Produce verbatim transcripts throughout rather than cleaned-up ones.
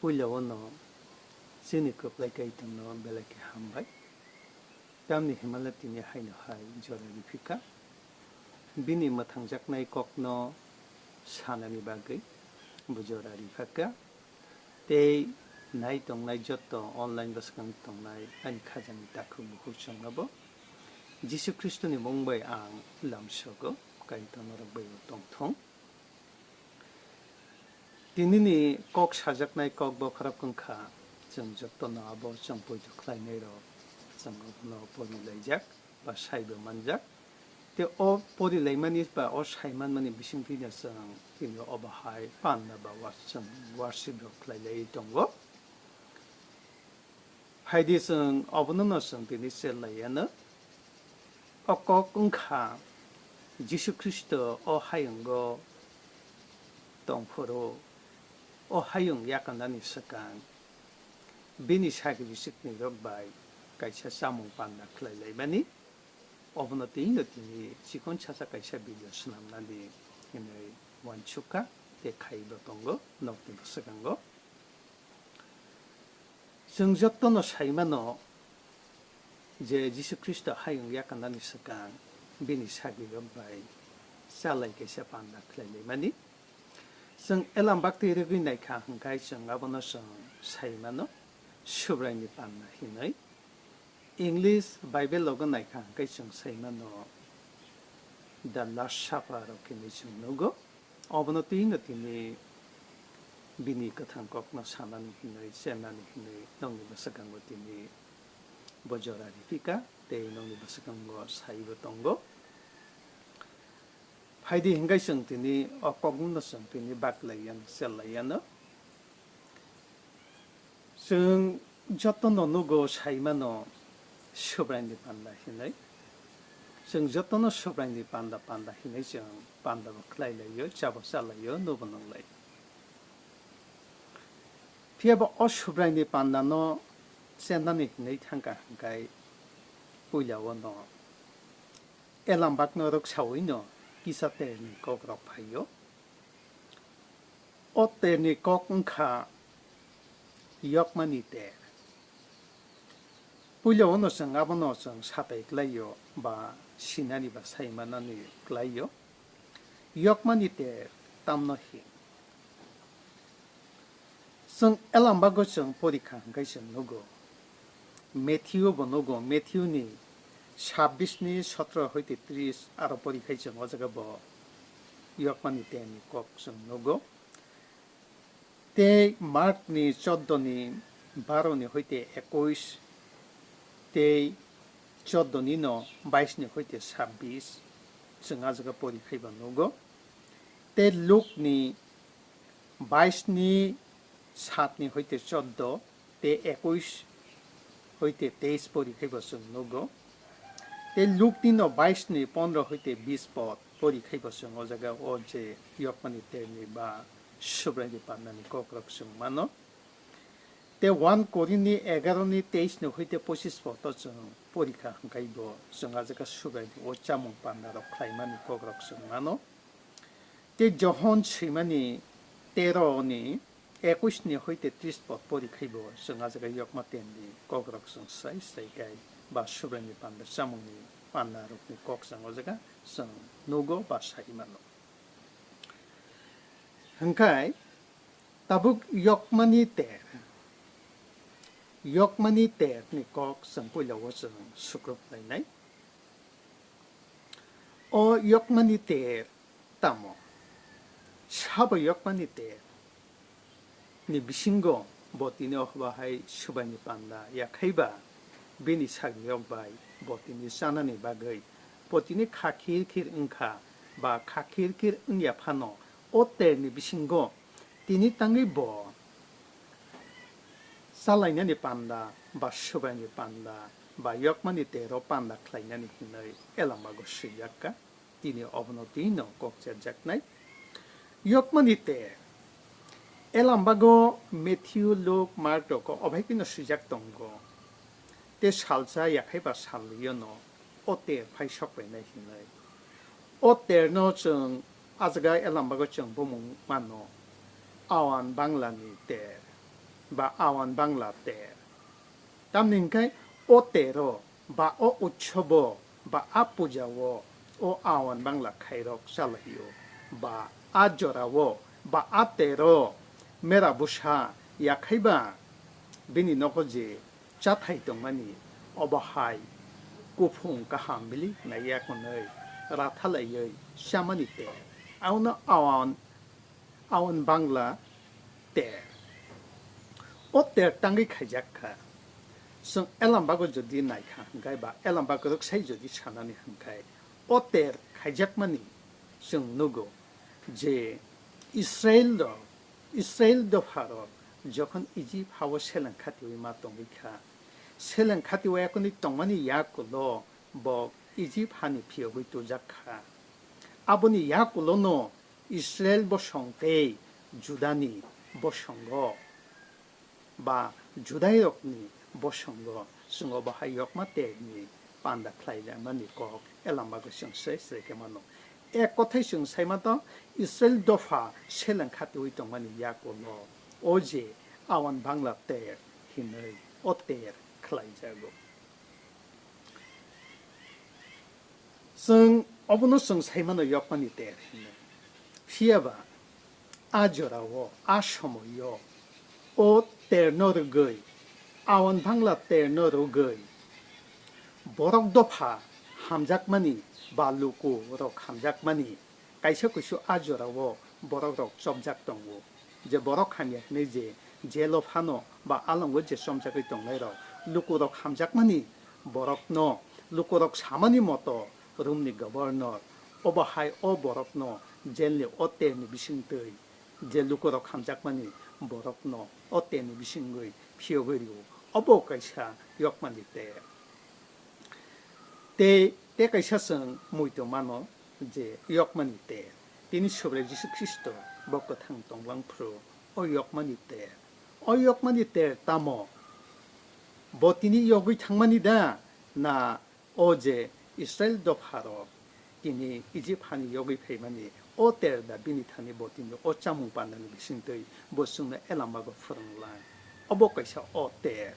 Puila o no chini kwplai Kaitorno belai khe hambai. Tamni himala tini haino hai jora riphika. Bini mwthangjaknai kokno sanani bagwi bo jora riphaka. Tei nai tongnai joto online bwskang tongnai ani khajani takhuk bukhuk chwngno bo Jisu Khristoni mung bai ang lamsogo, Kaitor norok bai bo tongthung. Tinini kok sajaknai kok bophorok wngkha, chwng jotono abo chwng poito khlainairok, chwng abono porilaijak ba saibo manjak. Tei o porilaimani ba o saimanmani bisingtwino chwng tini obo hai panda ba wa-, chwng worship rok khlailaiwi tongo. Phaidi chwng obono no chwng tini chel lai anw. O kok wngkha Jisu Khristo o hayungo tongphuru, o hayung yakarnani swkang bini sagi bisikni rok bai kaisa chamung panda khlai laimani. Obono twi no tini chikon chacha kaisa video swnamnani hinwi uansukha tei khaibo tongo nokni bwswkango. Chwng jotono sai mano je Jisu Khristo hayung yakarnani swkang bini sagrirok bai chalai kaisa panda khlai laimani. Chwng elam baktwi rwgwi naikha hwnkhe chwng abono chwng sai mano Subraini panda hinwi. English Bible logo naikha hwnkhe chwng sai mano The Last Supper rok hinwi chwng nugo. Obono twi no tini bini kwthang kokno sanani hinwi, chennani hinwi nokni bwswkango tini bo jora ripika tei nokni bwswkango saibo tongo. Phaidi hwnkhe chwng tini o kokno chwng tini baklai yano, chellai yano. Chwng jotono nugo sai mano Subraini panda hinwi. Chwng jotono Subraini panda panda hinwi chwng panda bo khlai laio, chabo cha laio, nubo nung lai. Phiya bo o Subraini panda no chennani hinwi thangkha hwnkhe puila o no elam bakno rwksaui no kisa terni kok rok phaio. O terni kok wngkha yokmani ter. Puila o no chwng abono chwng satai klaio ba sinani ba sai manani klaio. Yokmani ter tamno hin. Chwng elam bago chwng porikha hwnkhe chwng nugo. Matthew bo nugo, Matthew ni sabbish ni sotro hoite tris aro porikhai chwng o jaga bo yokmani terni kok chwng nugo. Tei Mark ni choddo ni baro ni hoite ekuish tei choddo ni no bais ni hoite sabbish chwng a jaga porikhai bo nugo. Tei Luk ni bais ni sat ni hoite choddo tei ekuish hoite teis porikhai bo chwng nugo. Tei Luk ni no bais ni pondro hoite bis pod porikhai bo chwng o jaga o je yokmani terni ba Subraini pandani kokrok chwng mano. Tei one Korinth ni egaro ni teis ni hoite pochis pod o chwng porikha hwnkhe bo chwng a jaga Subraini o chamung panda rok khlaimani kokrok chwng mano. Tei Johon swimani tero ni ekuish ni hoite tris pod porikhai bo chwng a jaga yokma terni kokrok chwng sai sai khe ba Subraini panda chamungni panda rokni kok chwng o jaga chwng nugo ba sai mano. Hwnkhe tabuk yokmani ter, yokmani ter ni kok chwng puila o chwng sukrup lainai. O yokmani ter tamo? Sabo yokmani ter ni bisingo bo tini o bahai Subraini panda yakhaiba bini sagrirok bai bo tini chanani bagwi bo tini kha khir khir wngkha ba kha khir khir wngya phano o ter ni bisingo tini tangwi bo chalainani panda ba Subraini panda ba yokmani tero panda khlainani hinwi elambago swijakkha. Tini obono twi no kok cherjaknai. Yokmani ter, elambago Matthew, Luk, Mark rok o obai kheno swijak tongo. Tei salsa yakhai ba salrwio no o ter phai sok painai hinwi. O ter no chwng a jaga elambago chwng bumung mano, Awan Bangla ni ter. ba awan bangla ter. Tamni hwnkhe o tero ba o utsobo ba a pujao o awan bangla khairok chalaio ba a jorao ba a tero mera bwsa yakhaiba bini nogo je chathai tongmani obo hai kuphung kaham bili naiya hwnwi rathalaiwi chamani ter. Auno awan, awan bangla ter. O ter tangwi khaijak kha. Chwng elambago jodi naikha hwnkhe ba elambago rwksai jodi sanani hwnkhe o ter khaijakmani chwng nugo je Israel rok, Israel dopha rok jokhon Ijip hao seleng khatiwi ma tongwi kha, seleng khatiwi yakhwni tongmani yakulo bo Ijip hani phiyogwi tujak kha. Aboni yakulono Israel bosong tei Judani bosongo ba Judairokni bosongo chwng obo hai yokma terni panda khlai lamani kok elambago chwng srai srai khe mano. Ek kothai chwng sai mano, Israel dopha seleng khatiwi tongmani yakulo o je awan bangla ter hinwi o ter khlaijago. Chwng obono chwng sai mano yokmani ter hinwi. Phiya ba a jorao, a somoio o terno rwgwi, awan bangla terno rwgwi, borok dopha hamjakmani ba luku rok hamjakmani kaisa kuisu a jorao borok rok chopjak tongo. Je borok hamya hinwi je jelo phano ba alongo je chomjagwi tongnairok, lukurok hamjakmani borokno, lukurok samani moto Romni governor, obo hai o borokno jelni o terni bisingtwi, je lukurok hamjakmani borokno o terni bisingwi phiyogwi rio. Obo kaisa yokmani ter. Tei, tei kaisa chwng muitu mano je yokmani ter. Tini Subrai Jisu Khristo bo kwthang tonglang phuru o yokmani ter. O yokmani ter tamo? Bo tini yogwi thangmani da? Na o je Israel dopharok tini Ijip hani yogwi phaimani o ter da bini thani bo tini o chamung pandani bisingtwi bo chwngno elambago phwrwng lang? Obo kaisa o ter.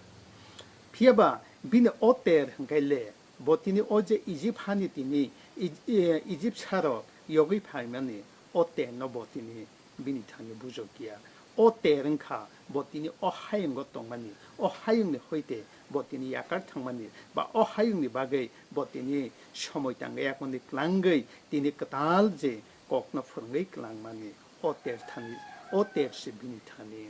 Phiya ba bini o ter hwnkhe le bo tini o je Ijip hani tini Ij-, e, Ijipsarok yogwi phaimani o terno bo tini bini thani bujokya. O ter wngkha bo tini o hayungo tongmani, o hayungni hoite bo tini yakar thangmani, ba o hayungni bagwi bo tini somoi tangwi yakmani klangwi tini kwtal je kokno phwrwngwi klangmani, o ter thani, o ter se bini thani.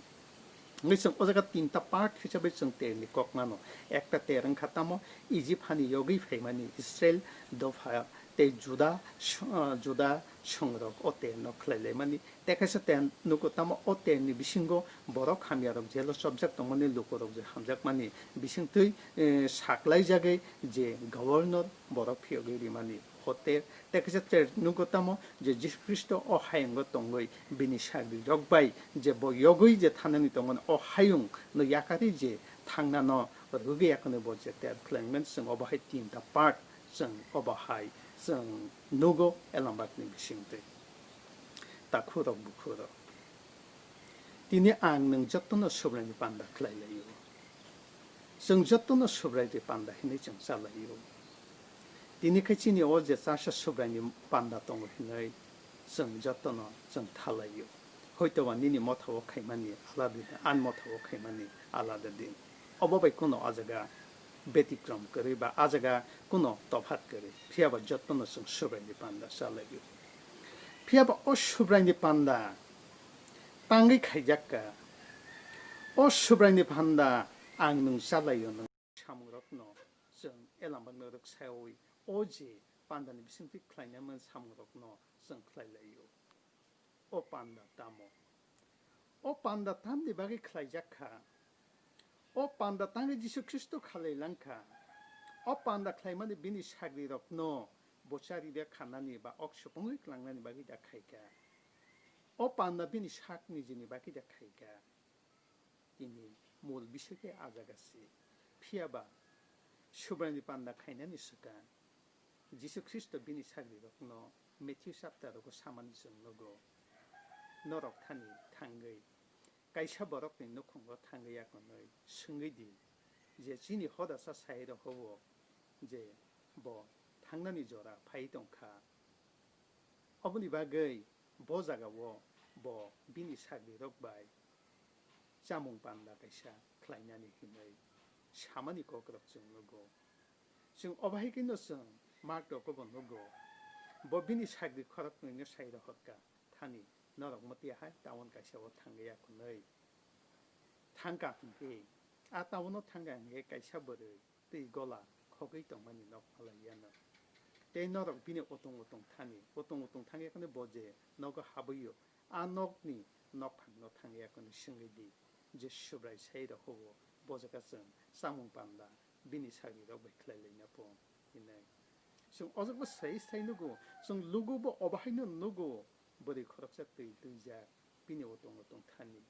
Hingke chwng o jaga tinta part hisabai chwng terni kok mano. Ekta ter wngkha tamo Ijip hani yogwi phaimani Israel dopha tei Juda, ah, Juda songrok o terno khlai laimani. Tei kaisa ter nugo tamo o terni bisingo borok hamyarok jelo chopjak tongmani, lukurok je hamjakmani bisingtwi, eh, saklaijagwi je governor borok phiyogwi rimani o ter. Tei kaisa ter nugo tamo je Jisu Khristo o hayungo tongwi bini sagrirok bai je bo yogwi je thanani tongmani o hayungno yakarwi je thangnano rwgwi yakarwi bo je ter khlaimani chwng obo hai tinta part chwng obo hai chwng nugo elambakni bisingtwi. Takhurok bukhurok. Tini ang nwng jotono Subraini panda khlai laio. Chwng jotono Subraini panda hinwi chwng cha laio. Tini khe chini o je chasa Subraini panda tongo hinwi chwng jotono chwng tha laio. Hoitoba nini mothao khaimani alada, ani mothao khaimani alada din. Obo bai kuno a jaga betikrom kwrwi ba a jaga kuno tophat kwrwi. Phiya ba jotono chwng Subraini panda cha laio. Phiya ba o Subraini panda tangwi khaijak kha. O Subraini panda ang nwng cha laio nwng samungrokno chwng elambakno rwksaui o je pandani bisingtwi khlainai man samungrokno chwng khlai laio. O panda tamo? O panda tamni bagwi khlaijak kha? O panda tangwi Jisu Khristo khalai lang kha. O panda khlaimani bini sagrirokno bo chari de khanani ba ok supungwi klangnani bagwi da khai kha. O panda bini sak nijini bagwi da khai kha. Tini mul bisai khe a jaga se. Phiya ba Subraini panda khainani swkang Jisu Khristo bini sagrirokno Matthew chapter rogo samani chwng nugo. Norok thani thangwi kaisa borokni nukhungo thangwi ya hwnwi swngwi di, je chini hodasa sai rw-o je bo thangnani jora phai tong kha. Oboni bagwi bo jagao bo bini sagrirok bai chamung panda kaisa khlainani hinwi samani kokrok chwng nugo. Chwng obo hai kheno chwng Mark rogo bo nugo, bo bini sagri khoroknwino sai rohorkha, "Thani norok mwtiya hai town kaisa o thangwi ya hwnwi thangkha hwnkhe, a town o thangkha hwnkhe kaisa bwrwi twi gola khogwi tongmani nok malai yano. Tei norok bini utung utung thani, utung utung thangya kheno bo je nogo habwi-o, a nokni nokphangno thangya kheno swngwi di, je Subrai sai rohoro bo jaga chwng chamung panda bini sagrirok bai khlai laina pung," hinwi. Chwng o jaga sai sai nugo, chwng lugu bo obo haino nugo, bwrwi khoroksa twi twijak. Bini utung utung thani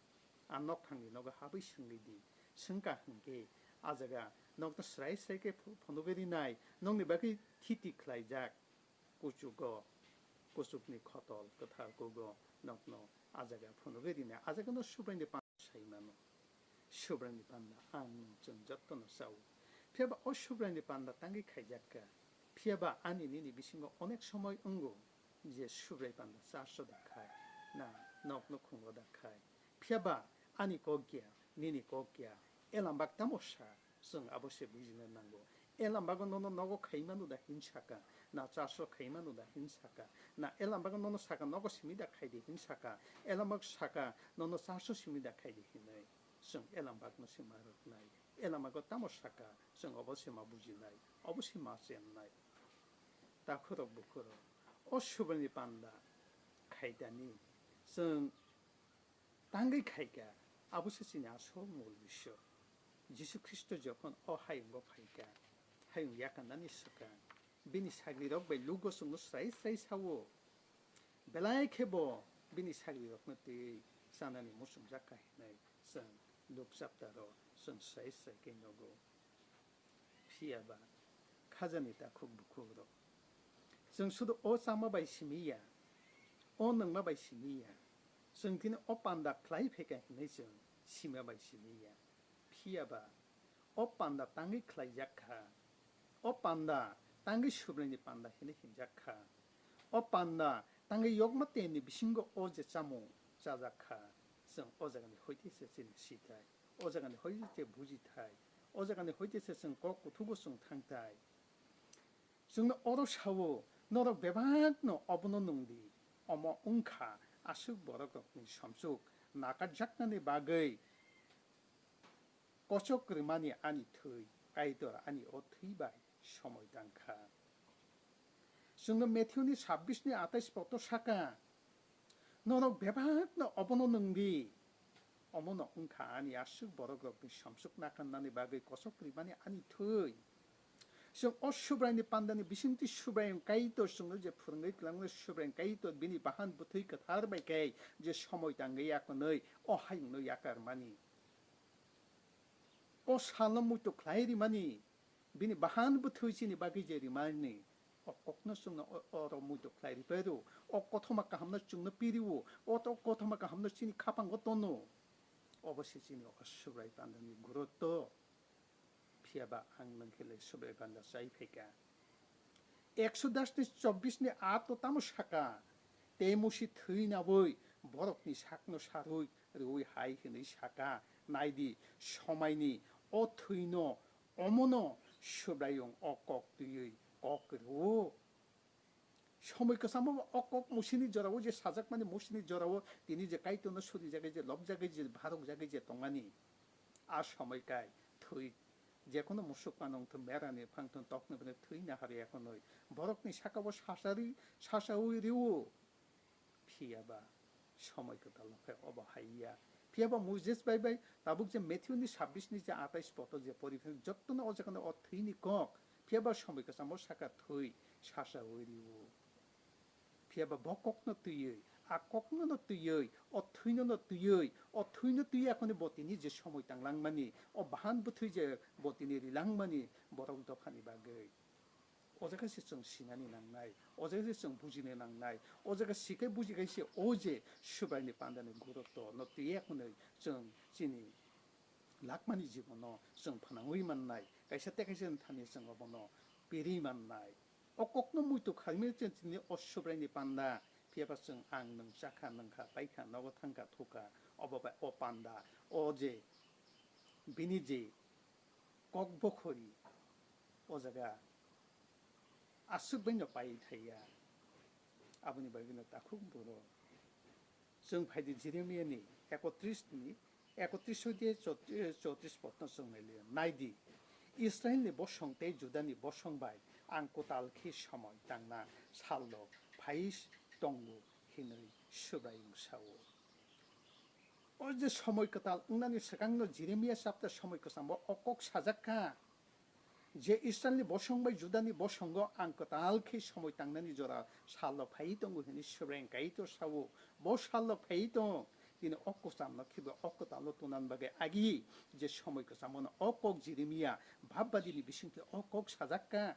a nokphangni nogo habwi swngwi di, swngkha hwnkhe, a jaga nokno srai srai khe phu-, phunugwi rinai, nokni bagwi thiti khlaijak. Kuchugo, kuchukni khotol kwthar kugo nokno a jaga phunugwi rinai, a jagano Subraini panda sai mano. Subraini panda ang nwng chwng jotono chao. Phiyaba o Subraini panda tangwi khaijakka. Phiyaba ani nini bisingo onek somoi wngo je Subrai panda charso da khai, na nokno khungo da khai. Phiyaba ani kok ya, nini kok ya, elambak tamo sa, chwng abo se bujina nango. Elambago nono nogo khai mano da hin saka, na charso khai mano da hin saka, na elambago nono saka nogo simi da khai di hin saka, elambak saka nono charso simi da khai di hinwi. Chwng elambakno se ma rwknai. Elambakgo tamo saka, chwng obo se ma bujinai, obo se ma chennai. Takhurok bukhurok, o Subraini panda khaidani chwng tangwi khaikha, abo se chini asol mul biso. Jisu Khristo jokhon o hayungo phaikha, hayung yakarnani swkang, bini sagrirok bai lugo chwngno srai srai sao. Belai khe bo bini sagrirokno twi chanani muchungjak kha hinwi chwng Luk chaptero chwng srai srai khe nugo. Phiyaba khajani takhuk bukhukrok, chwng sudu o chama bai simi ya, o nwngma bai simi ya, chwng tini o panda khlai phaikha hinwi chwng sima bai simi ya. Phiyaba o panda tangwi khlaijak kha. O panda tangwi Subraini panda hinwi hinjak kha. O panda tangwi yokma tenni bisingo o je chamung chajak kha, chwng o jagani hoite se chini sithai, o jagani hoite se bujithai, o jagani hoite se chwng kok kuthugo chwng thangthai. Chwngno oro sao, norok bebakno obono nung di, omo wng kha aswk borokrokni somsuk nakarjaknani bagwi kochok rwmani ani thwi, Kaitor ani o thwi bai somoi tang kha. Chwngno Matthew ni sabbish ni atais poto saka, norok bebakno obono nung di, omono wng kha ani aswk borokrokni somsuk nakarnani bagwi kochok rwmani ani thwi. Chwng o Subraini pandani bisingtwi Subraiyung Kaitor chwngno je phwrwngwi twlangmani Subraiyung Kaitor bini bahan bwthwi kwthar bai khe je somoi tangwi yakarnwi o hayungno yakarmani. O salno muitu khlai rimani, bini bahan bwthwi chini bagwi je rimani, o kokno chwngno o, oro muitu khlai riphai rw, o kothoma kahamno chwngno piri o, o to kothoma kahamno chini khapango tono. Obo se chini o Subrai pandani gurutto. Phiyaba ang nwng khe le Subrai panda chai phaikha. Ekso das ni chobbish ni aat o tamo saka, tei Musi thwi nawi borokni sakno sarwi rwui hai hwnwi saka, "Nai di, somaini o thwino omono Subraiyung o kok twiwi kok rwo." Somoi kwchangma o kok Musini jorao je sajakmani, Musini jorao tini je Kaitorno surijagwi je lobjagwi je bharokjagwi je tongmani, a somoi kai thwi, jekono musuk mano wngthun, merani phangthun, tokni bini thwi nahar ya hwnwi borokni sakao sasari, sasaui rwo. Phiyaba somoi kwtal no khe obo hai ya. Phiyaba Moses bai bai tabuk je Matthew ni sabbish ni je atais poto je pori phi, jottono o jaga o thwini kok. Phiyaba somoi kwchangma saka thwi sasaui rwo. Phiyaba bo kokno twiwi, a kokno no twiwi, o thwino no twiwi, o thwino twiwi akhoni bo tini je somoi tanglangmani, o bahan bwthwi je bo tini rilangmani, borok dophani bagwi. O jaga se chwng sinani nangnai, o jaga se chwng bujina nangnai, o jaga sikai bujikai se o je Subraini pandani gurutto no twiya hwnwi chwng chini lakmani jibono chwng phnangwi mannai, kaisa tei kaisa thani chwng obono pirwi mannai. O kokno muitu khaimani chwng chini o Subraini panda, phiyaba chwng ang nwng chakha, nwngkha, paikha, nogo thangkha, thukha, obo bai o panda, o je bini je kok bokhori o jaga aswk baino pai thaiya. Aboni bagwino takhuk borok. Chwng phaidi Jeremiani ekotris ni, ekotris hoite chotri-, chotris potno chwng naili. Naidi, Israilni bosong tei Judani bosong bai ang kwtal khe somoi tangna sallok phai tongo hinwi Subraiyung sao. O je somoi kwtal wngnani swkangno Jeremia chapter somoi kwchambo o kok sajak kha. Je Israilni bosong bai Judani bosongo ang kwtal khe somoi tangnani jora sallok phai tongo hwnwi Subraiyung Kaitor sao. Bo sallok phai tong, tini o kwchamno khibo o kwtalno tunan bagwi agi je somoi kwchambono o kok Jeremia bhabbadini bisingtwi o kok sajak kha.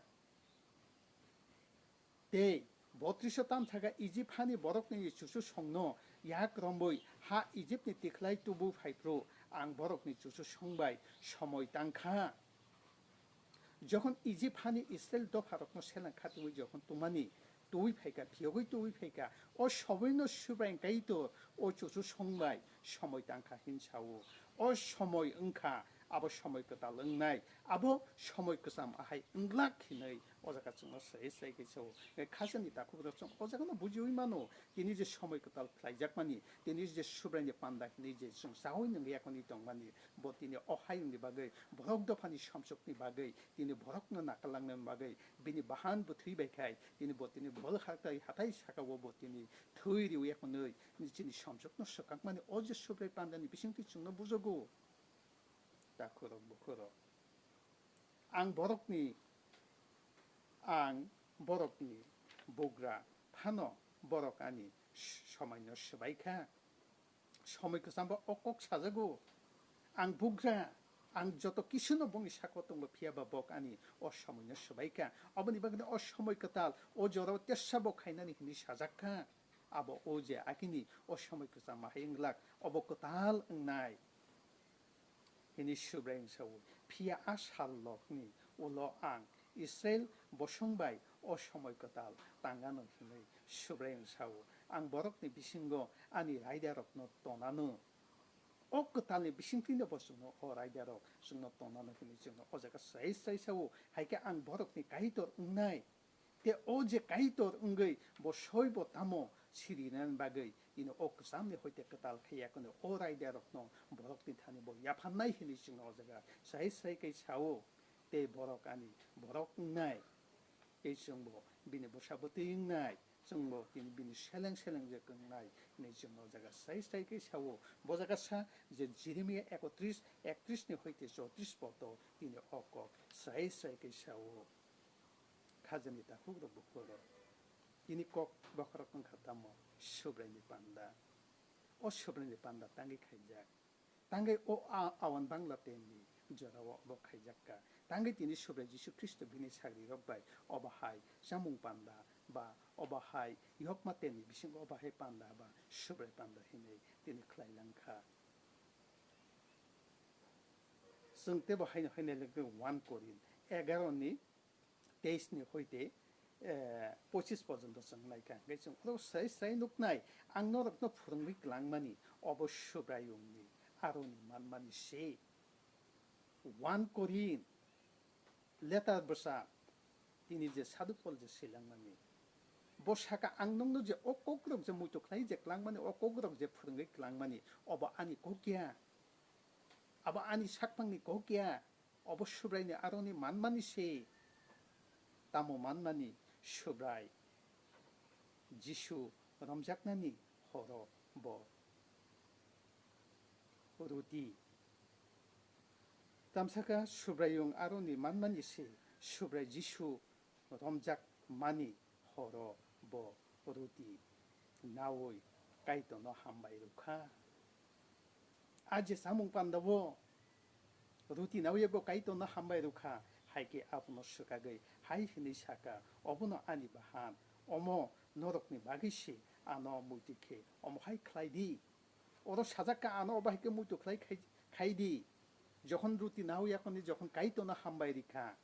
Tei botriso tamsaka Ijip hani borokni chuchusongno yak romwi ha Ijipni tikhlai tubu phaiphru ang borokni chuchusong bai somoi tangkha. Jokhon Ijip hani Israil dopharokno seleng khatiwi jokhon tumani twi phaikha, phiyogwi twi phaikha, o soboino Subraiyung Kaitor o chuchusong bai somoi tangkha hin sao. O somoi wngkha, abo somoi kwtal wngnai, abo somoi kwcham ahai wnglak hinwi o jaga chwngno srai srai khe sao. Khajani takhukrok chwng o jagano bujiwi mano, tini je somoi kwtal khlaijakmani, tini je Subraiyungni panda hinwi je chwng chaui nwngyakmani tongmani, bo tini o hayungni bagwi, borok dophani somsokni bagwi, tini borokno nakarlangnani bagwi, bini bahan bwthwi bai khai, tini bo tini bol hatai hatai sakao bo tini thwi riwi yakmanwi chini somsokno swkakmani o je Subrai pandani bisingtwi chwngno bujogo. Takhurok bukhurok. Ang borokni, ang borokni bugra phano borok ani somaino swbai kha. Somoi kwchambo o kok sajago. Ang bugra, ang joto kisuno bongni sako tongo, phiyaba bok ani o somoino swbai kha. Aboni bagwino o somoi kwtal o jorao tesa bo khainani hinwi sajak kha. Abo o je akini o somoi kwcham ahai wnglak, obo kwtal wngnai hinwi Subraiyung sao. Phiya a sal lokni ulo ang Israil bosong bai o somoi kwtal tangano hinwi Subraiyung sao. Ang borokni bisingo ani raidarokno tonano. O kwtalni bisingtwino bo chwngno o raidarok chwngno tonano hinwi chwngno o jaga srai srai sao. Hai khe ang borokni Kaitor wngnai. Tei o je Kaitor wngwi bo soi bo tamo sirinani bagwi tini o kwchamni hoite kwtal khe yakono o raidarokno borokni thani bo yaphannai hinwi chwngno o jaga srai srai khe sao. Tei borok ani borok wngnai, tei chwngbo bini bwsa bwtwi wngnai, chwngbo tini bini seleng seleng je wngnai hinwi chwngno o jaga srai srai khe sao. Bo jaga sa je Jeremia ekotris, ektris ni hoite chotris poto tini o kok srai srai khe sao. Khajani takhukrok bukhurok. Tini kok bokhorok wngkha tamo Subraini panda. O Subraini panda tangwi khaijak. Tangwi o a-, awan bangla tenni jorao obo khaijak kha. Tangwi tini Subrai Jisu Khristo bini sagrirok bai obo hai chamung panda ba obo hai yokma tenni bisingo obo hai panda ba Subrai panda hinwi tini khlai lang kha. Chwng teibo haino haino lekha one Korin egaroni teis ni hoite, eh, pochis porjonto chwng naikha. Hwnkhe chwng oro srai srai nuknai, ang norokno phwrwngwi kwlangmani obo Subraiyungni aroni manmani se. One Korin letter bwsa tini je Sadhu Pol je swilangmani, bo saka, "Ang nokno je o kokrok je muitu khlai je kwlangmani, o kokrok je phwrwngwi kwlangmani, obo ani kok ya, abo ani sakmangni kok ya." Obo Subraini aroni manmani se. Tamo manmani? Subrai Jisu romjaknani horo bo ruti. Tamsaka Subraiyung aroni manmani se, Subrai Jisu romjak mani horo bo ruti naui Kaitorno hambai rwkha. A je samung pandao ruti naui bo Kaitorno hambai rwkha, Hai khe abono swkagwi hai hwnwi saka, "Obono ani bahan, omo norokni bagwi se, ano muitu khe omo hai khlai di." Oro sajak kha, "Ano obo hai khe muitu khlai khai, khai di." Jokhon ruti nawi yakhoni jokhon Kaitorno hambai rikha,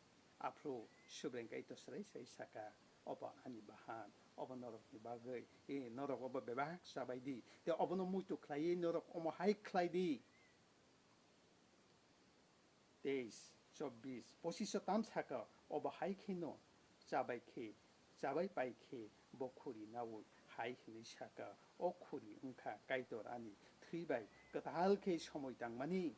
aphuru Subraiyung Kaitor swrai swrai saka, "Obo ani bahan, obo norokni bagwi, e, norok obo bebak chabai di, tei obono muitu khlaiwi norok omo hai khlai di." Teis, chobbish, pochish o tam saka, "Obo hai kheno chabai khe, chabai pai khe bo khuri nawi hai hwnwi saka, 'O khuri wngkha Kaitor ani thwi bai kwtal khe somoi tangmani.'"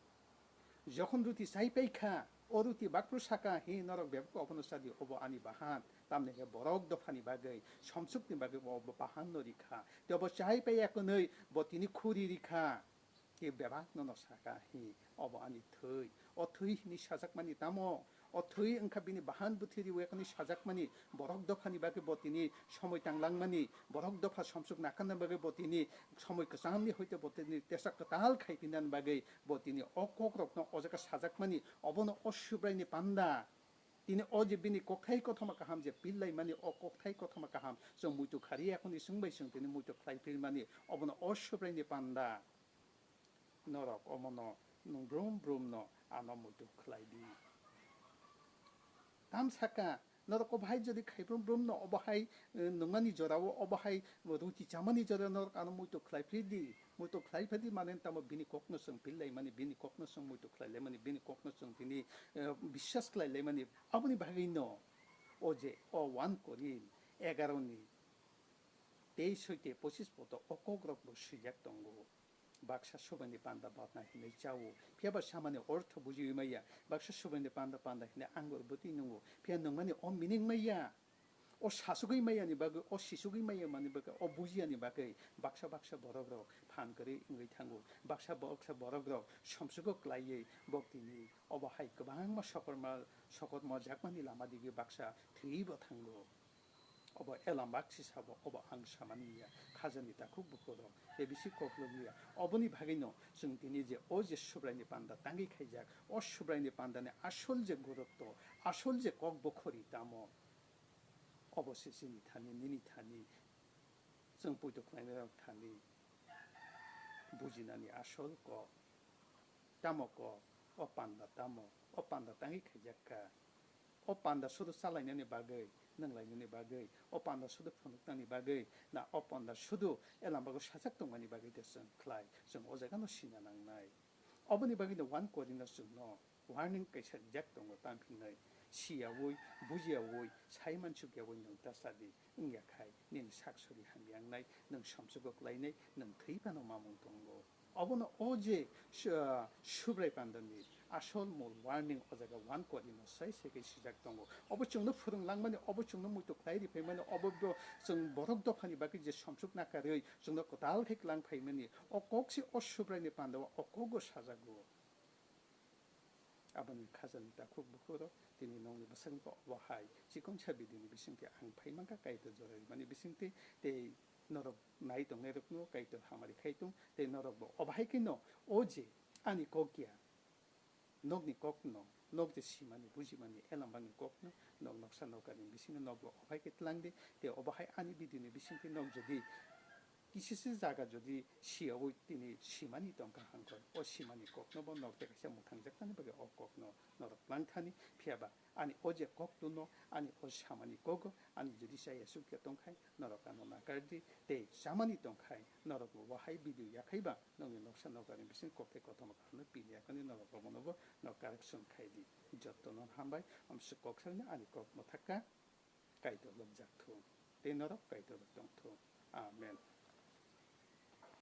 Jokhon ruti chai pai kha, o ruti baphuru saka, "Hi norok bebak obono cha di, obo ani bahan, tamni khe borok dophani bagwi, somsukni bagwi bo obo bahan no rikha, tei obo chai pai ya kwnwi bo tini khuri rikha." Khe bebak nono saka, "Hi, obo ani thwi." O thwi hwnwi sajakmani tamo? O thwi wngkha bini bahan bwthwi riwi yakhoni sajakmani, borok dophani bagwi bo tini somoi tanglangmani, borok dopha somsuk nakarna bagwi bo tini somoi kwchamni hoite bo tini tesak kwtal khai phinani bagwi bo tini o kokrokno o jaga sajakmani, obono o Subraiyungni panda. Tini o je bini kokthai kothoma kaham je pillaimani, o kokthai kothoma kaham chwng muitu khari yakhoni chwng bai chwng tini muitu khlai philmani, obono o Subraiyungni panda. Norok omono nwng brum brum no ano muitu khlai di. Tam saka, norok obo hai jodi khai brum brum no obo hai, eh, nungmani jorao, obo hai ruti chamani jorao norok ano muitu khlai phri di, muitu khlai phri di mane tamo bini kokno chwng pil laimani, bini kokno chwng muitu khlai laimani, bini kokno chwng tini, eh, biswas khlai laimani. Aboni bagwi no o je o one Korin egaro ni teis hoite pochis poto o kokrok bo swijak tongo. Baksa subraini panda batna hinwi chao, phiya ba samani ortho bujiwi maya. Baksa subraini panda panda hinwi angur bwtwi nungo, phiya nungmani o meaning maya. O sasugwi maya ni bagwi, o sisugwi maya mani bagwi, o bujiya ni bagwi baksa baksa borok rok phan kwrwi wngwi thango. Baksa baksa borok rok somsugo klaiwi bok tini obo hai kwbangma sokorma, sokorma jakmani lama digwi baksa thwiwi bo thango. Obo elam bak sisabo, obo ang samani ya, khajani takhuk bukhuk rok, tei bisi koklok ya. Oboni bagwino chwng tini je o je Subraini panda tangwi khaijak, o Subraini pandani asol je gurutto, asol je kok bokhori tamo, obo se chini thani, nini thani, chwng poito khlainai rok thani bujinani asol kok. Tamo kok, o panda tamo, o panda tangwi khaijak kha. O panda sudu chalainani bagwi, nwnglainani bagwi, o panda sudu phunuknani bagwi, na o panda sudu elam bagwi sajak tongmani bagwi de chwng khlai, chwng o jaga no sina nangnai. Oboni bagwi no one Korinth no chwngno warning kaisa rijak tongo, tamphinai siyawi, bujiyawi, saimansukyawi nwng ta sadi. Wngya khai nini sak sori hamya wngnai, nwng somsugo klainai, nwng thwi phano mamung tongo. Obono o je su-, ah, Subrai pandani asol mul warning o jaga one Korinth no sai sai khe sijak tongo. Obo chwngno phwrwng langmani, obo chwngno muitu khlai ri phaimani, obo bo chwng borok dophani bagwi je somsuk nakarwi chwngno kwtal khe klang phaimani, o kok se o Subraini pandao o kogo sajago. Aboni khajani takhuk bukhuk rok, tini nokni bwskango obo hai chikonsa bidini bisingtwi ang phai mankha Kaitor jora rimani bisingtwi, tei norok nai tongnai rokno Kaitor hamari khai tong, tei norok bo obo hai khe no o je ani kok ya, nokni kokno, nok je simani bujimani elambani kokno nok noksa nokani bisingo nok bo obo hai khe tlang di, tei obo hai ani bidini bisingtwi nok jodi kisisa jaga jodi siyawi tini simani tongkha hangkhe, o simani kokno bo nok tei kaisa mwthangjaknani bagwi o kokno norok tlang thani, phiya ba ani o je kok tuno, ani o samani kogo, ani jodi chaya sukya tongkhai, norok ano nakar di, tei chamani tongkhai, norok bo wahai video yakhai ba, nokni noksa nokani bising kok tei kothoma kaham no pini yakhani norok omono bo nok correction khai di. Jotto no hambai, amswk kok sakni ani kok mwthakka, Kaitor lobjak thung, tei norok Kaitor tong thung. Amen.